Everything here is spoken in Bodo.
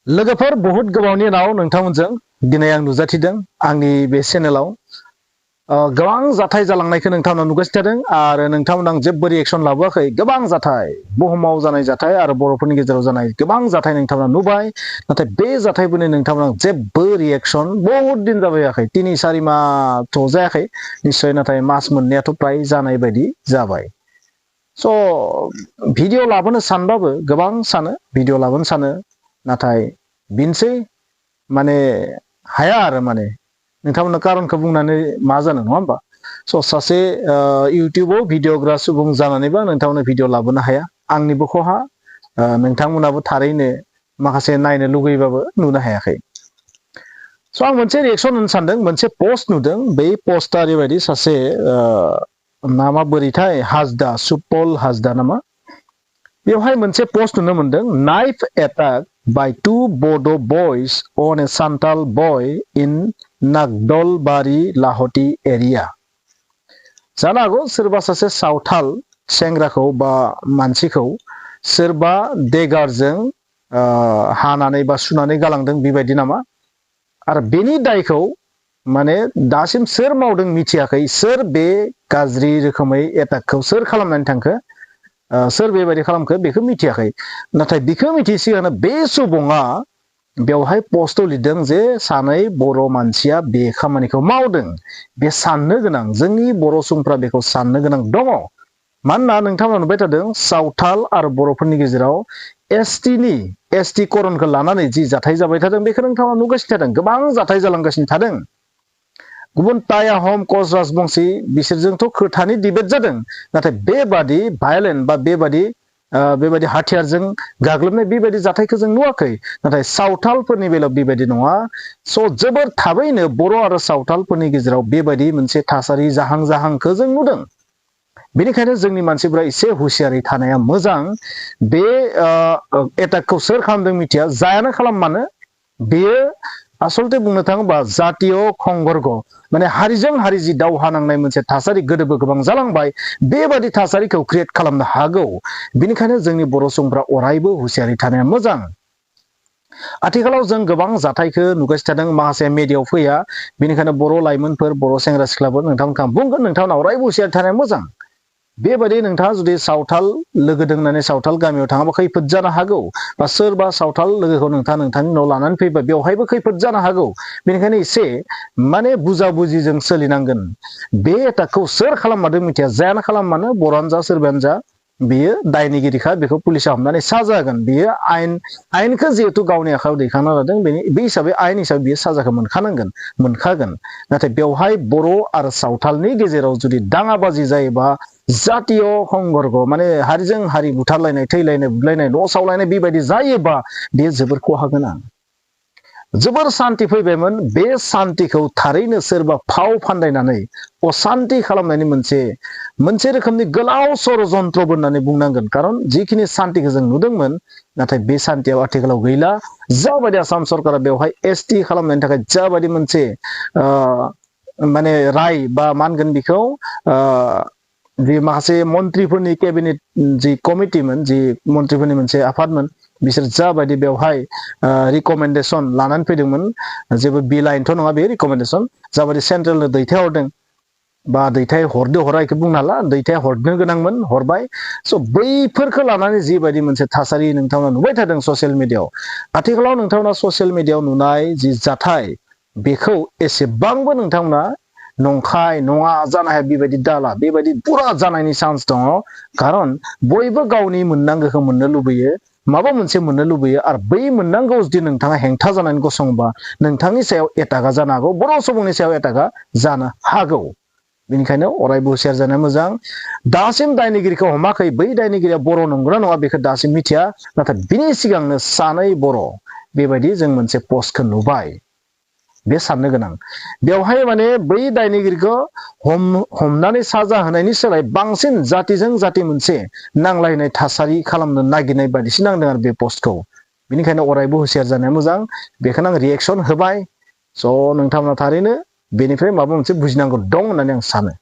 लोगोफोर बहुत गोबावनि उनाव नोंथांमोनजों दिनै आं नुजाथिदों आंनि बे चेनेलाव गोबां जाथाय जालांनायखौ नोंथांमोना नुगासिनो थादों आरो नोंथांमोना जेबो रिएक्सन लाबोआखै। गोबां जाथाय बुहुमाव जानाय जाथाय आरो बर'फोरनि गेजेराव जानाय गोबां जाथाय नोंथांमोना नुबाय, नाथाय बे जाथायफोरनि नोंथांमोना जेबो रिएक्सन बहुत दिन जाबायाखै, 3-4 माहथ' जायाखै निश्चय, नाथाय मास मोननैयाथ' प्राय जानाय बायदि जाबाय। स' भिडिअ लाबोनो सानबाबो गोबां सानो, भिडिअ लाबोनो सानो, नाथाय बिनसै माने हाया आरो माने नोंथांमोना खारनखौ बुंनानै मा जानो, नङा होमबा? स' सासे इउटिउबाव भिडिअग्रा सुबुं जानानैबा नोंथांमोना भिडिअ लाबोनो हाया, आंनिबो खहा, नोंथांमोनाबो थारैनो माखासे नायनो लुगैबाबो नुनो हायाखै। स' आं मोनसे रिएक्सन होनो सानदों, मोनसे पस्ट नुदों, बै पस्टआ ओरैबायदि, सासे नामा बोरैथाय हाजदा, सुपल हाजदा नामा, बेवहाय मोनसे पोस्ट नुनो मोनदों, knife attack by 2 Bodo boys on a Santal boy in Nagdalbari Lahati area. जानो हागौ सोरबा सासे सावथाल सेंग्राखौ बा मानसिखौ सोरबा देगारजों हानानै बा सुनानै गालांदों बेबायदि नामा, आरो बेनि दायखौ माने दासिम सोर मावदों मिथियाखै, सोर बे गाज्रि रोखोमै एटाकखौ सोर खालामनानै थांखो, सोर बेबायदि खालामखो बेखौ मिथियाखै। नाथाय बेखौ मिथियै सिगांनो बे सुबुङा बेवहाय पस्टआव लिरदों जे सानै बर' मानसिया बे खामानिखौ मावदों। बे साननो गोनां, जोंनि बर' सुबुंफ्रा बेखौ साननो गोनां दङ। मानोना नोंथांमोना नुबाय थादों सावथाल आरो बर'फोरनि गेजेराव एसटि करनखौ लानानै जि जाथाय जाबाय थादों बेखौ नोंथांमोना नुगासिनो थादों। गोबां जाथाय जालांगासिनो थादों। गुबुन टाया हम कच राजबंशी बिसोरजोंथ' खोथानि डिबेट जादों, नाथाय बेबादि भायलेन्ट बा बेबादि हाथियारजों गाग्लोबनाय बेबायदि जाथायखौ जों नुवाखै। नाथाय सावथालफोरनि बेलायाव बेबायदि नङा। स' जोबोर थाबैनो बर' आरो सावथालफोरनि गेजेराव बेबायदि मोनसे थासारि जाहांखौ जों नुदों। बेनिखायनो जोंनि मानसिफ्रा एसे हुसियारै थानाया मोजां। बे एटाकखौ सोर खालामदों मिथिया, जायानो खालाम मानो, बेयो आसलते बुंनो थाङोबा जातीय खंगर्ग, माने हारिजों हारि जि दावहा नांनाय मोनसे थासारि गोदोबो गोबां जालांबाय, बेबादि थासारिखौ क्रियेट खालामनो हागौ। बेनिखायनो जोंनि बर' सुबुंफ्रा अरायबो हुसियारै थानाया मोजां। आथिखालाव जों गोबां जाथायखौ नुगासिनो थादों, माखासे मेडियायाव फैया, बेनिखायनो बर' लाइमोनफोर, बर' सेंग्रा सिख्लाफोर, नोंथांमोनखौ बुंगोन, नोंथांमोना अरायबो हुसियार थानाया मोजां। बेबायदि नोंथाङा जुदि सावथाल लोगो दों होननानै सावथाल गामियाव थाङाबा खैफोद जानो हागौ, बा सोरबा सावथाल लोगोखौ नोंथांनि न'आव लानानै फैबा बेवहायबो खैफोद जानो हागौ। बेनिखायनो एसे माने बुजा बुजिजों सोलिनांगोन। बे एटाकखौ सोर खालाममारदों मिथिया, जायानो खालाम मानो, बर'आनो जा सोरबायानो जा, बेयो दायनिगिरिखा, बेखौ पुलिसा हमनानै साजा होगोन। बेयो आयेनखौ जिहेतु गावनि आखायाव दैखांना लादों, बे हिसाबै आयेन हिसाबै बेयो साजाखौ मोनखागोन। नाथाय बेवहाय बर' आरो सावथालनि गेजेराव जुदि दाङाबाजि जायोबा, जातीय खंगर्ग माने हारिजों हारि बुथारलायनाय, थैलायनाय, बुलायनाय, न' सावलायनाय बेबायदि जायोबा बेयो जोबोर खहा गोनां। जोबोर सान्ति फैबायमोन, बे सान्तिखौ थारैनो सोरबा फाव फान्दायनानै असान्ति खालामनायनि मोनसे रोखोमनि गोलाव षड़यन्त्र होननानै बुंनांगोन। खारन जिखिनि सान्तिखौ जों नुदोंमोन, नाथाय बे सान्तिया आथिखालाव गैला। जाबायदि आसाम सरकारा बेवहाय एसटि खालामनायनि थाखाय जाबायदि मोनसे माने राय बा मा होनगोन बेखौ, जि माखासे मन्त्रिफोरनि केबिनेट जि कमिटिमोन, जि मन्त्रिफोरनि मोनसे आफादमोन, बिसोर जाबायदि बेवहाय रिकमेन्डेसन लानानै फैदोंमोन, जेबो बिल आइनथ' नङा, बे रिकमेन्डेसन जाबायदि सेन्ट्रेलनो दैथायहरदों, बा दैथाय हरदो हरा बेखौ बुंनो हाला, दैथाय हरनो गोनांमोन, हरबाय। स' बैफोरखौ लानानै जिबायदि मोनसे थासारि नोंथांमोना नुबाय थादों ससियेल मिडियाआव, आथिखालाव नोंथांमोना ससियेल मिडियाआव नुनाय जि जाथाय, बेखौ एसेबांबो नोंथांमोना नंखाय नङा जानो हाया बेबायदि दाला, बेबायदि पुरा जानायनि चान्स दङ। खारन बयबो गावनि मोननांगौखौ मोननो लुबैयो, माबा मोनसे मोननो लुबैयो, आरो बै मोननांगौ जुदि नोंथाङा हेंथा जानानै गसङोबा नोंथांनि सायाव एटाकआ जानो हागौ, बर' सुबुंनि सायाव एटाकआ जानो हागौ। बेनिखायनो अरायबो हुसियार जानाया मोजां। दासिम दायनिगिरिखौ हमाखै, बै दायनिगिरिया बर' नंगौना नङा बेखौ दासिम मिथिया, नाथाय बिनि सिगांनो सानै बर' बेबायदि जों मोनसे पस्टखौ नुबाय। बे साननो गोनां, बेवहाय माने बै दायनिगिरिखौ हमनानै साजा होनायनि सोलाय बांसिन जातिजों जाति मोनसे नांलायनाय थासारि खालामनो नागिरनाय बायदिसो नांदों आरो बे पस्टखौ। बेनिखायनो अरायबो हुसियार जानाया मोजां। बेखौनो आं रिएक्सन होबाय। स' नोंथांमोना थारैनो बेनिफ्राय माबा मोनसे बुजिनांगौ दं होननानै आं सानो।